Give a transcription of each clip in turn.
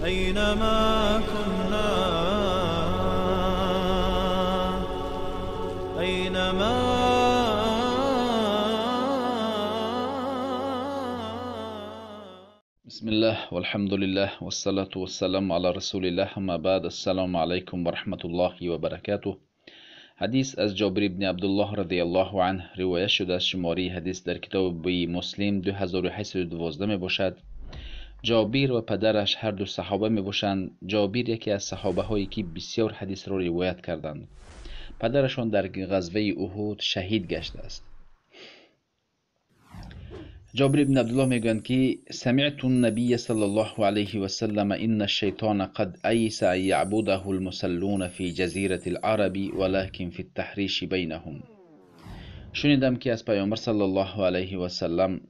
أينما كنا أينما. بسم الله والحمد لله والصلاة والسلام على رسول الله اما بعد. السلام علیکم و رحمت الله و برکاته. حدیث از جابر ابن عبدالله رضی الله عنه روایت شده است. شماره حدیث در کتاب مسلم 2812 می باشد. جابر و پدرش هر دو صحابه می باشند. جابر یکی از صحابه هایی که بسیار حدیث را روایت کردند. پدرشان در غزوه احد شهید گشته است. جابر بن عبدالله میگویند که سمعت النبی صلی الله علیه و سلم ان الشیطان قد ایس ان یعبده المصلون فی جزیره العرب ولكن فی التحریش بینهم. شنیدم که از پیامبر صلی الله علیه و سلم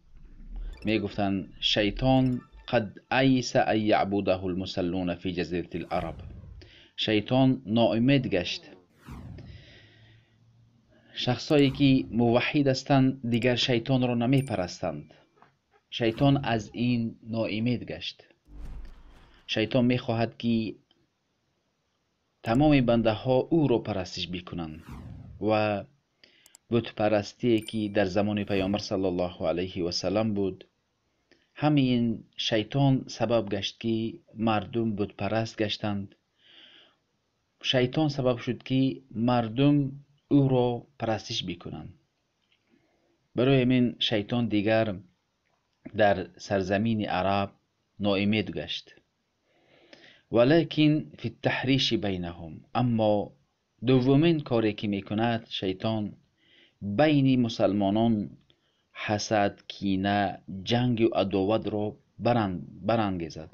میگفتند شیطان قد ایس ان یعبده المصلون فی جزیره العرب. شیطان ناامید گشت. شخصایی که موحد هستند دیگر شیطان را نمی پرستند. شیطان از این ناامید گشت. شیطان می خواهد که تمام بنده ها او را پرستش بکنند و بت پرستی که در زمان پیامبر صلی الله علیه و سلم بود، همین شیطان سبب گشت که مردم بت پرست گشتند. شیطان سبب شد که مردم او را پرستش بکنند. برای همین شیطان دیگر در سرزمین عرب ناامید گشت. ولیکن فی التحریش بینهم. اما دومین کاری که میکند شیطان بین مسلمانان حسد، کینه، جنگ و عداوت را برانگیزد.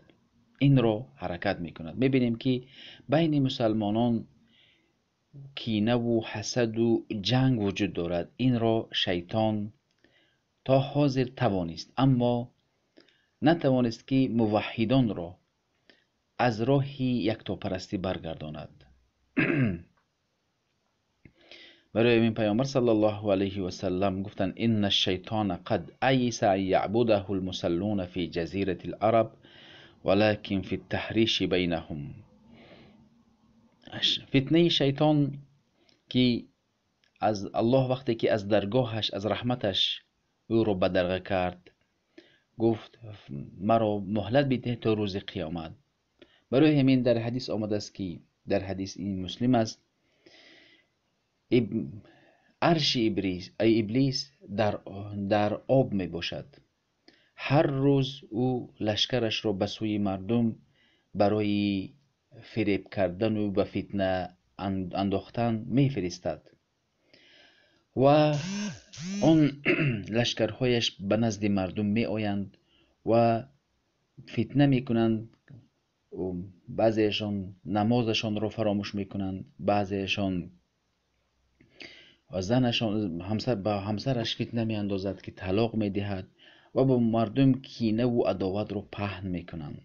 این را حرکت میکند. میبینیم که بین مسلمانان کینه و حسد و جنگ وجود دارد. این را شیطان تا حاضر توانست، اما نتوانست که موحدان را از راه یکتاپرستی برگرداند. برای این پیامبر صلی الله علیه و سلم گفتند ان الشیطان قد ایس ان یعبده المصلون فی جزیره العرب ولكن فی التحریش بینهم. فتنه شیطان که از الله وقتی که از درگاهش، از رحمتش او را بدرقه کرد، گفت مرا مهلت بده تا روز قیامت. برای همین در حدیث آمده است که در حدیث این مسلم است، عرش ابلیس در آب می باشد. هر روز او لشکرش را به سوی مردم برای فریب کردن و به فتنه انداختن میفرستد و آن لشکرهایش به نزد مردم می آیند و فتنه میکنند. بعضیشان نمازشان را فراموش میکنند، بعضیشان زنشان به همسرش فتنه می اندازد که طلاق می دهد و با مردم کینه و عداوت را پهن میکنند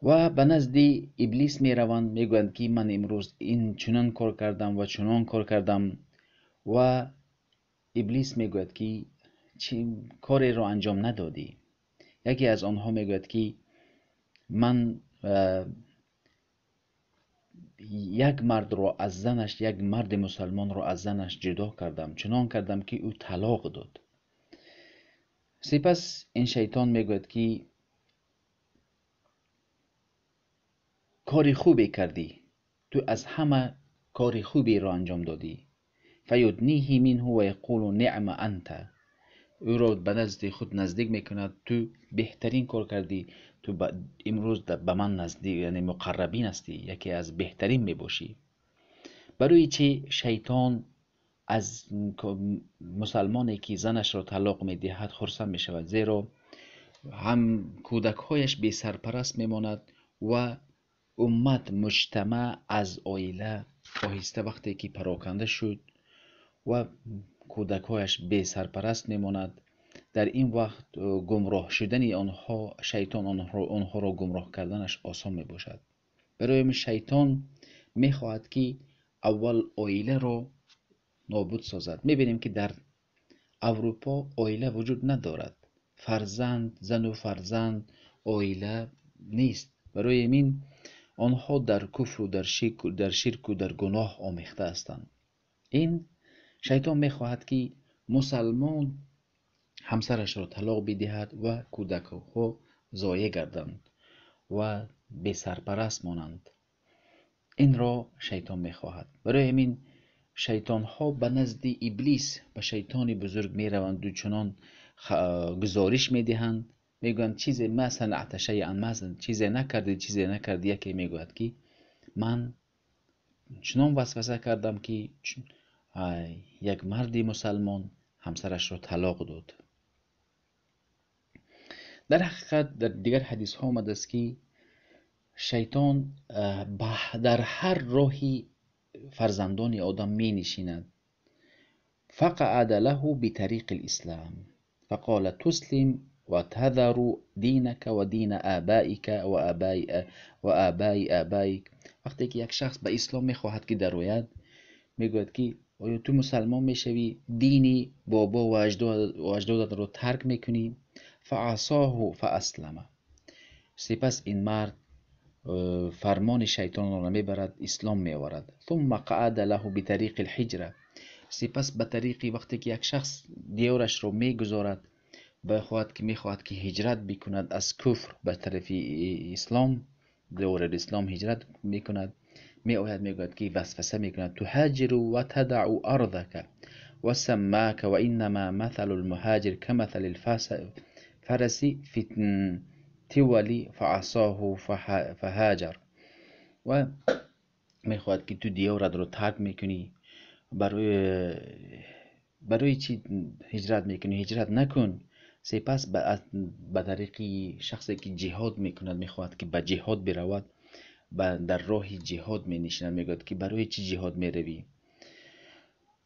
و به نزد ابلیس می روند. می گویند که من امروز این چنان کار کردم و چنان کار کردم و ابلیس می گوید که چه کاری را انجام ندادی. یکی از آنها می گوید که من یک مرد را از زنش، یک مرد مسلمان را از زنش جدا کردم، چنان کردم که او طلاق داد. سپس این شیطان می گوید که کار خوبی کردی، تو از همه کار خوبی را انجام دادی. فیدنیه منه و یقول نعم انت. او را به نزد خود نزدیک میکند، تو بهترین کار کردی، تو امروز به من نزدیک، یعنی مقربین هستی، یکی از بهترین میباشی. برای چه شیطان از مسلمانی که زنش را طلاق میدهد خرسند میشود؟ زیرا هم کودکهایش بی سرپرست میماند و امت، مجتمع از عائله آهسته وقتی که پراکنده شد و کودکهایش بی سرپرست میماند، در این وقت گمراه شدن آنها، شیطان آنها را گمراه کردنش آسان می باشد. برای شیطان می خواهد که اول عائله را نابود سازد. می بینیم که در اروپا عائله وجود ندارد، Фарзанд, зану фарзанд, оила нест. Барои ҳамин онҳо дар куфру дар ширку дар гуноҳ омехта ҳастанд. Ин шайтон мехоҳад, ки мусалмон ҳамсарашро талоқ бидиҳад ва кӯдакҳо зоеъ гарданд ва бесарпараст монанд. Инро шайтон мехоҳад. Барои ҳамин шайтонҳо ба назди Иблис, ба шайтони бузург мераванд, чунон гузориш медиҳанд, мегӯянд чизе ма санаъта шайъан, ма чизе накардӣ, чизе накардӣ. Яке мегӯяд, ки ман чунон васваса кардам, ки як марди мусалмон ҳамсарашро талоқ дод. Дар ҳақиқат дар дигар ҳадисҳо омадааст, ки шайтон дар ҳар роҳи фарзандони одам менишинад. فقعد له بطريق الإسلام فقال تسلم وتذر دينك ودين آبائك وآباء آبائك. وقتی که یک شخص به اسلام میخواهد که درآید، میگوید که آیا تو مسلمان میشوی، دینی بابا و اجدادت رو ترک میکنی؟ فعصاه فاسلم. سپس این مرد فرمان شیطان را میبرد، اسلام میآورد. ثم قعد له بطریق الحجره. سپس به طریقی وقتی که یک شخص دیارش رو میگذارد، میخواهد که هجرت بکند از کفر به طرف اسلام، دیار اسلام هجرت میکند، میآید میگوید که وسوسه میکند تهاجر و تدع ارضک و سماک و انما مثل المهاجر كمثل الفرس في التول فعصاه فهاجر. و میخواهد که تو دیارت رو ترک میکنی، برای چی هجرت میکنی؟ هجرت نکن. سپس به طریقی شخصی که جهاد میکند، میخواهد که به جهاد برود، در راه جهاد می نشیند، میگوید که برای چی جهاد می روی؟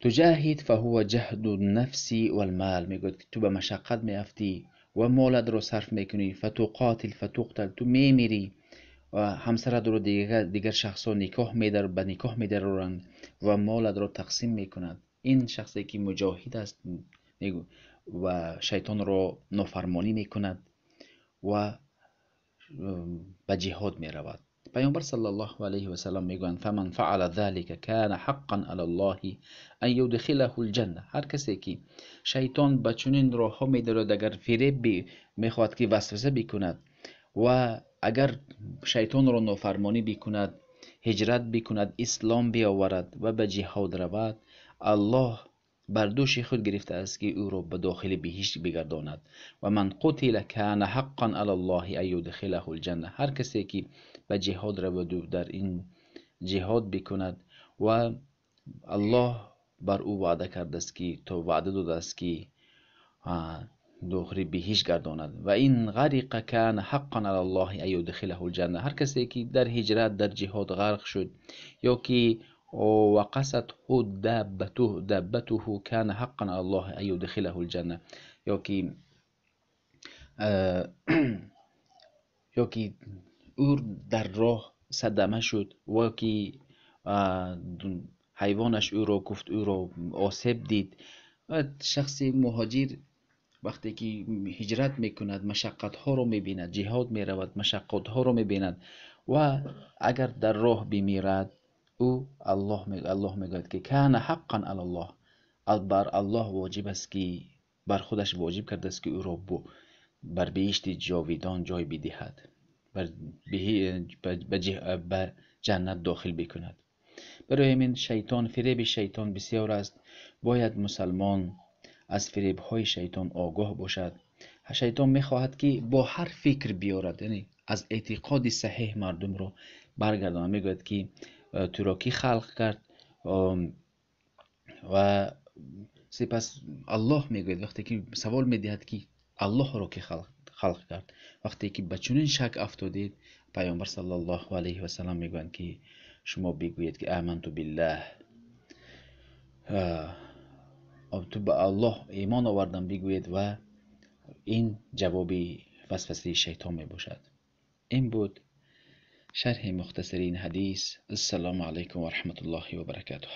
تجاهد فهو جهد النفس والمال. میگوید که تو به مشقت می افتی و مالت رو صرف میکنی. فتقاتل فتقتل، تو میمیری و همسرت رو دیگر شخصا به نکاح میدرارند و مالت رو تقسیم میکند. این شخصی که مجاهد است و شیطان رو نافرمانی میکند و به جهاد میرود. پیامبر صلی الله علیه و سلم میگویند فمن فعل ذلك كان حقا علی الله ان يدخله الجنه. هر کسی که شیطان به چنین راهها میدارد، اگر فریب میخواهد که وسوسه بکند و اگر شیطان را نافرمانی بکند، هجرت بکند، اسلام بیاورد و به جهاد رود، الله بر دوش خود گرفته است که او را به داخل بهشت بگرداند. و من قتل کان حقا علی الله ان يدخله الجنه. هر کسی که به جهاد رود و در این جهاد بکند و الله بر او وعده کرده است که تو وعده داده است که داخل بهشت گرداند. و این غرق کان حقا علی الله ان يدخله الجنه. هر کسی که در هجرت در جهاد غرق شد یا که وقصته دابته كان حقا على الله أن يدخله الجنة. یا که او در راه صدمه شد و که حیوانش او را گفت، او را آسیب دید. شخص مهاجر وقتی که هجرت میکند مشقت ها رو میبیند، جهاد میرود مشقت ها رو میبیند و اگر در راه بمیرد او الله میگوید که کان حقا علی الله، بر الله واجب است که بر خودش واجب کرده است که او را بر بهشت جاویدان جای بدهد، به جنت داخل بکند. برای همین شیطان، فریب شیطان بسیار است. باید مسلمان از فریب های شیطان آگاه باشد. شیطان میخواهد که با هر فکر بیارد، یعنی از اعتقاد صحیح مردم رو برگرداند. میگوید که تو را کی خلق کرد و سپس الله میگوید وقتی که سوال میدهد که الله را کی خلق کرد، وقتی که به چنین شک افتادید، پیامبر صلی الله علیه و سلم میگویند که شما بگویید که آمنت بالله، تو به الله ایمان آوردم بگویید و این جواب وسوسه شیطان میباشد. این بود شرح مختصر این حدیث. السلام علیکم و رحمت الله و برکاته.